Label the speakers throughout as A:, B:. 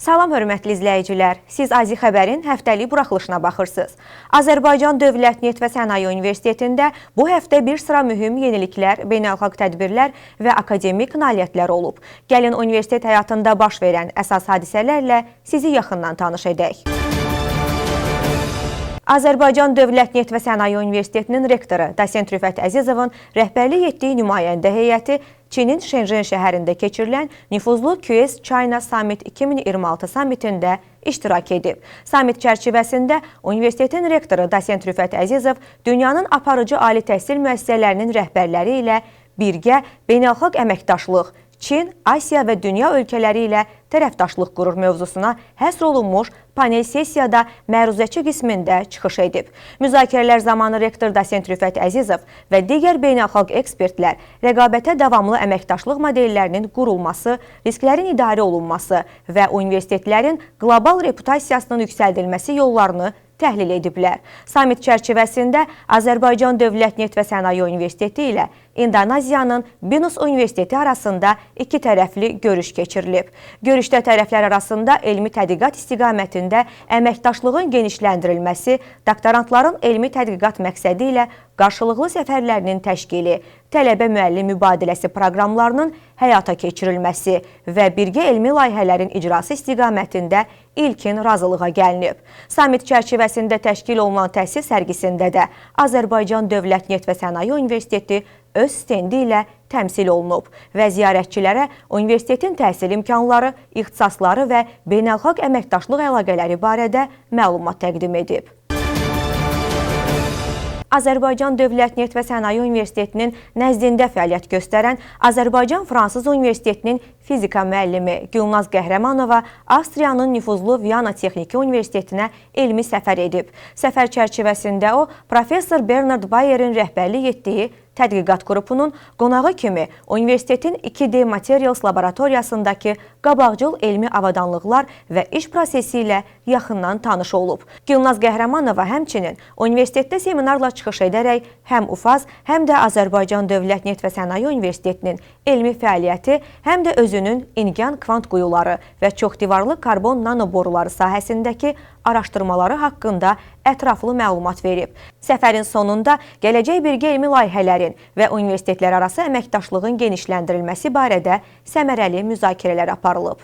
A: Salam hörmətli izləyicilər. Siz Azi Xəbərin həftəlik buraxılışına baxırsınız. Azərbaycan Dövlət Neft və Sənaye Universitetində bu həftə bir sıra mühüm yeniliklər, beynəlxalq tədbirlər və akademik nailiyyətlər olub. Gəlin universitet həyatında baş verən əsas hadisələrlə sizi yaxından tanış edək. Azərbaycan Dövlət Neft və Sənaye Universitetinin rektoru dosent Rüfət Əzizovun rəhbərlik etdiyi nümayəndə heyəti Çinin Şenjen şəhərində keçirilən nüfuzlu QS China Summit 2026 sammitində iştirak edib. Sammit çərçivəsində universitetin rektoru dosent Rüfət Əzizov dünyanın aparıcı ali təhsil müəssisələrinin rəhbərləri ilə birgə beynəlxalq əməkdaşlıq, Çin, Asiya və dünya ölkələri ilə tərəfdaşlıq qurur mövzusuna həsr olunmuş panel sessiyada məruzəçi qismində çıxış edib. Müzakirələr zamanı rektor dosent Rüfət Əzizov və digər beynəlxalq ekspertlər rəqabətə davamlı əməkdaşlıq modellərinin qurulması, risklərin idarə olunması və universitetlərin qlobal reputasiyasının yüksəldilməsi yollarını təhlil ediblər. Sammit çərçivəsində Azərbaycan Dövlət Neft və Sənaye Universiteti ilə İndoneziyanın Binus Universiteti arasında iki tərəfli görüş keçirilib. Görüşdə tərəflər arasında elmi tədqiqat istiqamətində əməkdaşlığın genişləndirilməsi, doktorantların elmi tədqiqat məqsədi ilə qarşılıqlı səfərlərinin təşkili, tələbə-müəllim mübadiləsi proqramlarının həyata keçirilməsi və birgə elmi layihələrin icrası istiqamətində ilkin razılığa gəlinib. Sammit çərçivəsində təşkil olunan təhsil sərgisində də Azərbaycan Dövlət Neft və Sənaye Universiteti öz stendi ilə təmsil olunub və ziyarətçilərə universitetin təhsil imkanları, ixtisasları və beynəlxalq əməkdaşlıq əlaqələri barədə məlumat təqdim edib. Azərbaycan Dövlət Neft və Sənaye Universitetinin nəzdində fəaliyyət göstərən Azərbaycan Fransız Universitetinin fizika müəllimi Gülnaz Qəhrəmanova Avstriyanın nüfuzlu Viyana Texniki Universitetinə elmi səfər edib. Səfər çərçivəsində o, professor Bernard Bayerin rəhbərlik etdiyi tədqiqat qrupunun qonağı kimi universitetin 2D Materials laboratoriyasındakı qabaqcıl elmi avadanlıqlar və iş prosesi ilə yaxından tanış olub. Gülnaz Qəhrəmanova həmçinin universitetdə seminarla çıxış edərək həm UFAZ, həm də Azərbaycan Dövlət Neft və Sənaye Universitetinin elmi fəaliyyəti, həm də özünün ingan kvant quyuları və çoxdivarlı karbon nanoboruları sahəsindəki araşdırmaları haqqında ətraflı məlumat verib. Səfərin sonunda gələcək birgə elmi layihələrin və universitetlər arası əməkdaşlığın genişləndirilməsi barədə səmərəli müzakirələr aparılıb.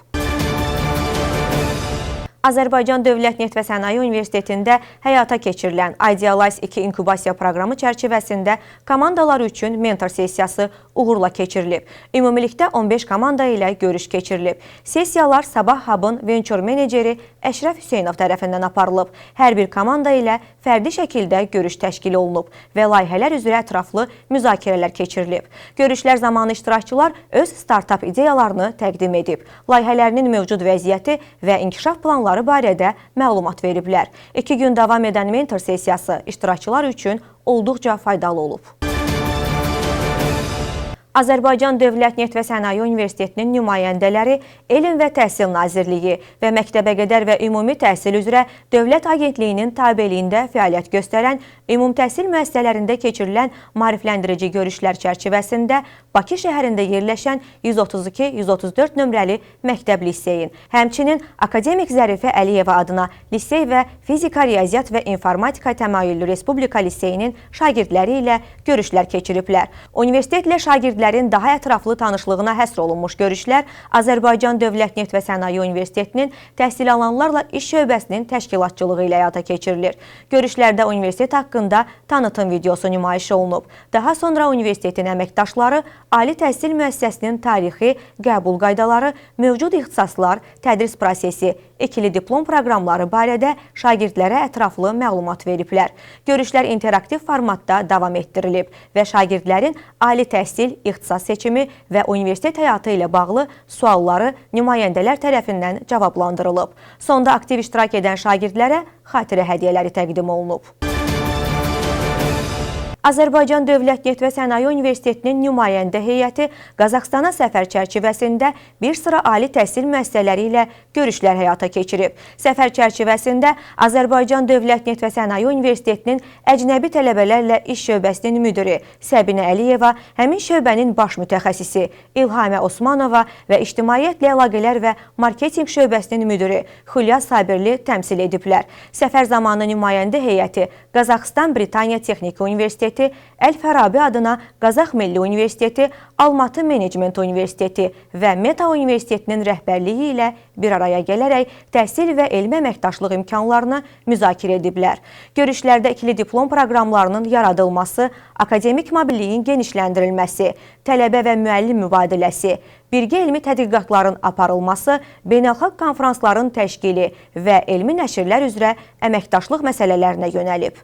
A: Azərbaycan Dövlət Neft və Sənaye Universitetində həyata keçirilən Idealize 2 inkubasiya proqramı çərçivəsində komandalar üçün mentor sessiyası uğurla keçirilib. Ümumilikdə 15 komanda ilə görüş keçirilib. Sessiyalar Sabah Hub'ın venture meneceri Əşrəf Hüseynov tərəfindən aparılıb. Hər bir komanda ilə fərdi şəkildə görüş təşkil olunub və layihələr üzrə ətraflı müzakirələr keçirilib. Görüşlər zamanı iştirakçılar öz startap ideyalarını təqdim edib. Layihələrinin mövcud vəziyyəti və inkişaf planları barədə məlumat veriblər. 2 gün davam edən mentor sessiyası iştirakçılar üçün olduqca faydalı olub. Azərbaycan Dövlət Neft və Sənaye Universitetinin nümayəndələri Elm və Təhsil Nazirliyi və Məktəbəqədər və Ümumi Təhsil üzrə Dövlət Agentliyinin tabeliyində fəaliyyət göstərən ümumtəhsil müəssisələrində keçirilən maarifləndirici görüşlər çərçivəsində Bakı şəhərində yerləşən 132-134 nömrəli məktəb liseyin, həmçinin Akademik Zərifə Əliyeva adına lisey və Fizika, Riyaziyyat və İnformatika təmayüllü Respublika liseyinin şagirdləri ilə görüşlər keçiriblər. Universitetlə şagirdlərin daha ətraflı tanışlığına həsr olunmuş görüşlər Azərbaycan Dövlət Neft və Sənaye Universitetinin təhsil alanlarla iş şöbəsinin təşkilatçılığı ilə həyata keçirilir. Görüşlərdə universitet haqqında tanıtım videosu nümayiş olunub. Daha sonra universitetin əməkdaşları ali təhsil müəssisəsinin tarixi, qəbul qaydaları, mövcud ixtisaslar, tədris prosesi, ikili diplom proqramları barədə şagirdlərə ətraflı məlumat veriblər. Görüşlər interaktiv formatda davam etdirilib və şagirdlərin ali təhsil, ixtisas seçimi və universitet həyatı ilə bağlı sualları nümayəndələr tərəfindən cavablandırılıb. Sonda aktiv iştirak edən şagirdlərə xatirə hədiyyələri təqdim olunub. Azərbaycan Dövlət Neft və Sənaye Universitetinin nümayəndə heyəti Qazaxstana səfər çərçivəsində bir sıra ali təhsil müəssisələri ilə görüşlər həyata keçirib. Səfər çərçivəsində Azərbaycan Dövlət Neft və Sənaye Universitetinin əcnəbi tələbələrlə iş şöbəsinin müdiri Səbinə Əliyeva, həmin şöbənin baş mütəxəssisi İlhamə Osmanova və İctimaiyyətlə əlaqələr və marketinq şöbəsinin müdiri Xülya Sabirli təmsil ediblər. Səfər zamanı nümayəndə heyəti Qazaxıstan Britaniya Texniki Universiteti, Əl-Farabi adına Qazax Milli Universiteti, Almatı Menecment Universiteti və Meta Universitetinin rəhbərliyi ilə bir araya gələrək təhsil və elmi əməkdaşlıq imkanlarını müzakirə ediblər. Görüşlərdə ikili diplom proqramlarının yaradılması, akademik mobilliyin genişləndirilməsi, tələbə və müəllim mübadiləsi, birgə elmi tədqiqatların aparılması, beynəlxalq konfransların təşkili və elmi nəşrlər üzrə əməkdaşlıq məsələlərinə yönəlib.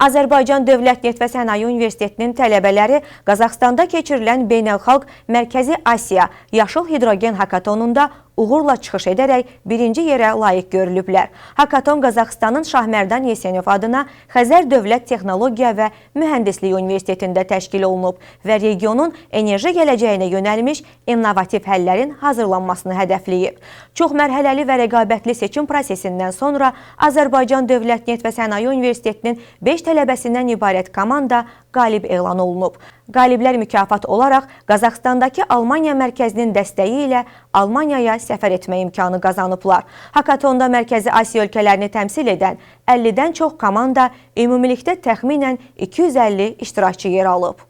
A: Azərbaycan Dövlət Neft və Sənaye Universitetinin tələbələri Qazaxstanda keçirilən Beynəlxalq Mərkəzi Asiya Yaşıl Hidrogen Hakatonunda uğurla çıxış edərək birinci yerə layiq görülüblər. Hakaton Qazaxıstanın Şahmərdan Yesenov adına Xəzər Dövlət Texnologiya və Mühəndislik Universitetində təşkil olunub və regionun enerji gələcəyinə yönəlmiş innovativ həllərin hazırlanmasını hədəfləyib. Çox mərhələli və rəqabətli seçim prosesindən sonra Azərbaycan Dövlət Neft və Sənaye Universitetinin 5 tələbəsindən ibarət komanda qalib elan olunub. Qaliblər mükafat olaraq Qazaxstandakı Almaniya mərkəzinin dəstəyi ilə Almaniyaya səfər etmə imkanı qazanıblar. Hakatonda Mərkəzi Asiya ölkələrini təmsil edən 50-dən çox komanda, ümumilikdə təxminən 250 iştirakçı yer alıb.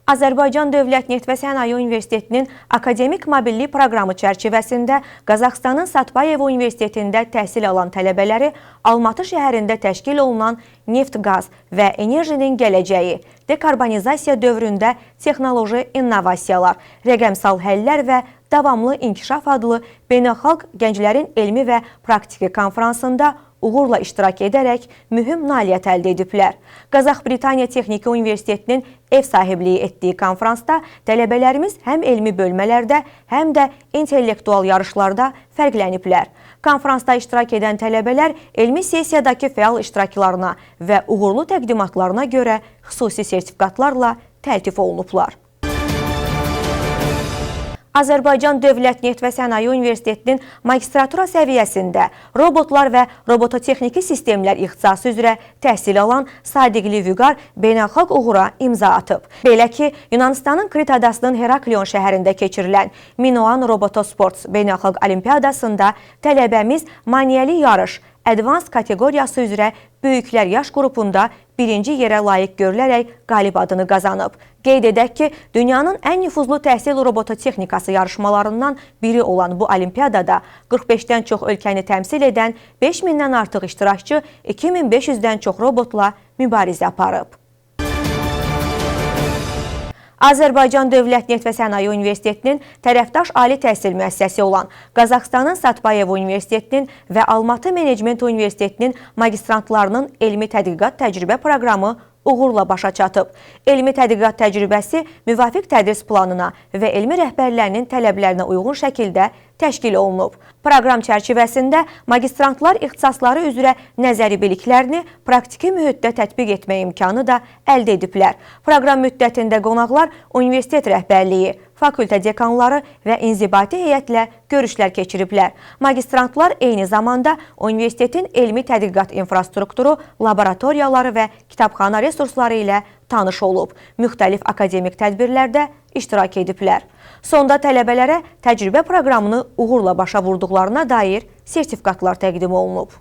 A: Azərbaycan Dövlət Neft və Sənaye Universitetinin akademik mobillik proqramı çərçivəsində Qazaxıstanın Satpayev Universitetində təhsil alan tələbələri Almatı şəhərində təşkil olunan neft, qaz və enerjinin gələcəyi, dekarbonizasiya dövründə texnoloji innovasiyalar, rəqəmsal həllər və davamlı inkişaf adlı beynəlxalq gənclərin elmi və praktiki konfransında uğurla iştirak edərək mühüm nailiyyət əldə ediblər. Qazax-Britaniya Texniki Universitetinin ev sahibliyi etdiyi konfransda tələbələrimiz həm elmi bölmələrdə, həm də intellektual yarışlarda fərqləniblər. Konfransda iştirak edən tələbələr elmi sessiyadakı fəal iştiraklarına və uğurlu təqdimatlarına görə xüsusi sertifikatlarla təltif olunublar. Azərbaycan Dövlət Neft və Sənaye Universitetinin magistratura səviyyəsində robotlar və robototexniki sistemlər ixtisası üzrə təhsil alan Sadiqli Vüqar beynəlxalq uğura imza atıb. Belə ki, Yunanistanın Krit adasının Heraklion şəhərində keçirilən Minoan Robotosports beynəlxalq olimpiyadasında tələbəmiz maneəli yarış Advanced kateqoriyası üzrə böyüklər yaş qrupunda birinci yerə layiq görülərək qalib adını qazanıb. Qeyd edək ki, dünyanın ən nüfuzlu təhsil robototexnikası yarışmalarından biri olan bu olimpiyadada 45-dən çox ölkəni təmsil edən 5000-dən artıq iştirakçı 2500-dən çox robotla mübarizə aparıb. Azərbaycan Dövlət Neft və Sənaye Universitetinin tərəfdaş ali təhsil müəssisəsi olan Qazaxıstanın Satpayev Universitetinin və Almatı Menecment Universitetinin magistrantlarının elmi tədqiqat təcrübə proqramı uğurla başa çatıb. Elmi tədqiqat təcrübəsi müvafiq tədris planına və elmi rəhbərlərinin tələblərinə uyğun şəkildə təşkil olunub. Proqram çərçivəsində magistrantlar ixtisasları üzrə nəzəri biliklərini praktiki mühitdə tətbiq etmə imkanı da əldə ediblər. Proqram müddətində qonaqlar universitet rəhbərliyi, fakültə dekanları və inzibati heyətlə görüşlər keçiriblər. Magistrantlar eyni zamanda universitetin elmi tədqiqat infrastrukturu, laboratoriyaları və kitabxana resursları ilə tanış olub, müxtəlif akademik tədbirlərdə iştirak ediblər. Sonda tələbələrə təcrübə proqramını uğurla başa vurduqlarına dair sertifikatlar təqdim olunub.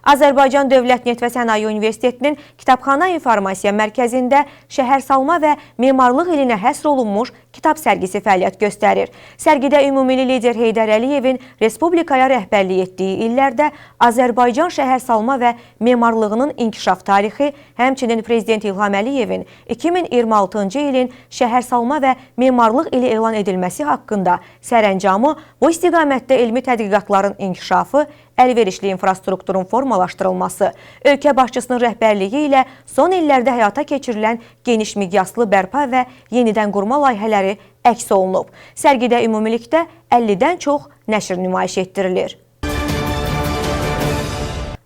A: Azərbaycan Dövlət Neft və Sənaye Universitetinin Kitabxana İnformasiya Mərkəzində şəhərsalma və memarlıq ilinə həsr olunmuş kitab sərgisi fəaliyyət göstərir. Sərgidə ümummilli lider Heydər Əliyevin Respublikaya rəhbərlik etdiyi illərdə Azərbaycan şəhərsalma və memarlığının inkişaf tarixi, həmçinin Prezident İlham Əliyevin 2026-cı ilin şəhərsalma və memarlıq ili elan edilməsi haqqında sərəncamı, bu istiqamətdə elmi tədqiqatların inkişafı, əlverişli infrastrukturun formalaşdırılması, ölkə başçısının rəhbərliyi ilə son illərdə həyata keçirilən geniş miqyaslı bərpa və yenidən qurma layihələri əks olunub. Sərgidə ümumilikdə 50-dən çox nəşr nümayiş etdirilir.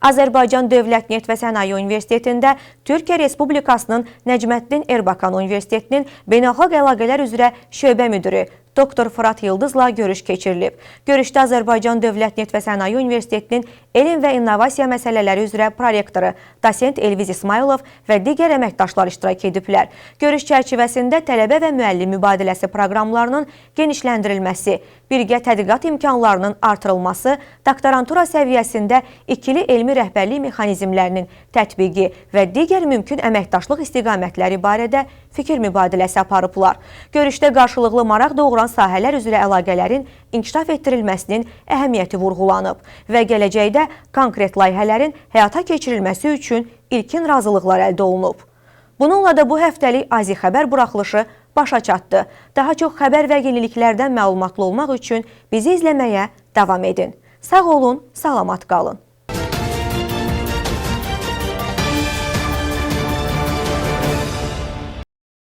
A: Azərbaycan Dövlət Neft və Sənaye Universitetində Türkiyə Respublikasının Nəcməddin Erbakan Universitetinin Beynəlxalq Əlaqələr üzrə şöbə müdiri doktor Fırat Yıldızla görüş keçirilib. Görüşdə Azərbaycan Dövlət Neft və Sənaye Universitetinin Elm və İnnovasiya məsələləri üzrə prorektoru dosent Elviz İsmayılov və digər əməkdaşlar iştirak ediblər. Görüş çərçivəsində tələbə və müəllim mübadiləsi proqramlarının genişləndirilməsi, birgə tədqiqat imkanlarının artırılması, doktorantura səviyyəsində ikili elmi rəhbərlik mexanizmlərinin tətbiqi və digər mümkün əməkdaşlıq istiqamətləri barədə fikir mübadiləsi aparıblar. Görüşdə qarşılıqlı maraq doğuran sahələr üzrə əlaqələrin inkişaf etdirilməsinin əhəmiyyəti vurğulanıb və gələcəkdə konkret layihələrin həyata keçirilməsi üçün ilkin razılıqlar əldə olunub. Bununla da bu həftəlik Azi Xəbər buraxılışı başa çatdı. Daha çox xəbər və yeniliklərdən məlumatlı olmaq üçün bizi izləməyə davam edin. Sağ olun, salamat qalın.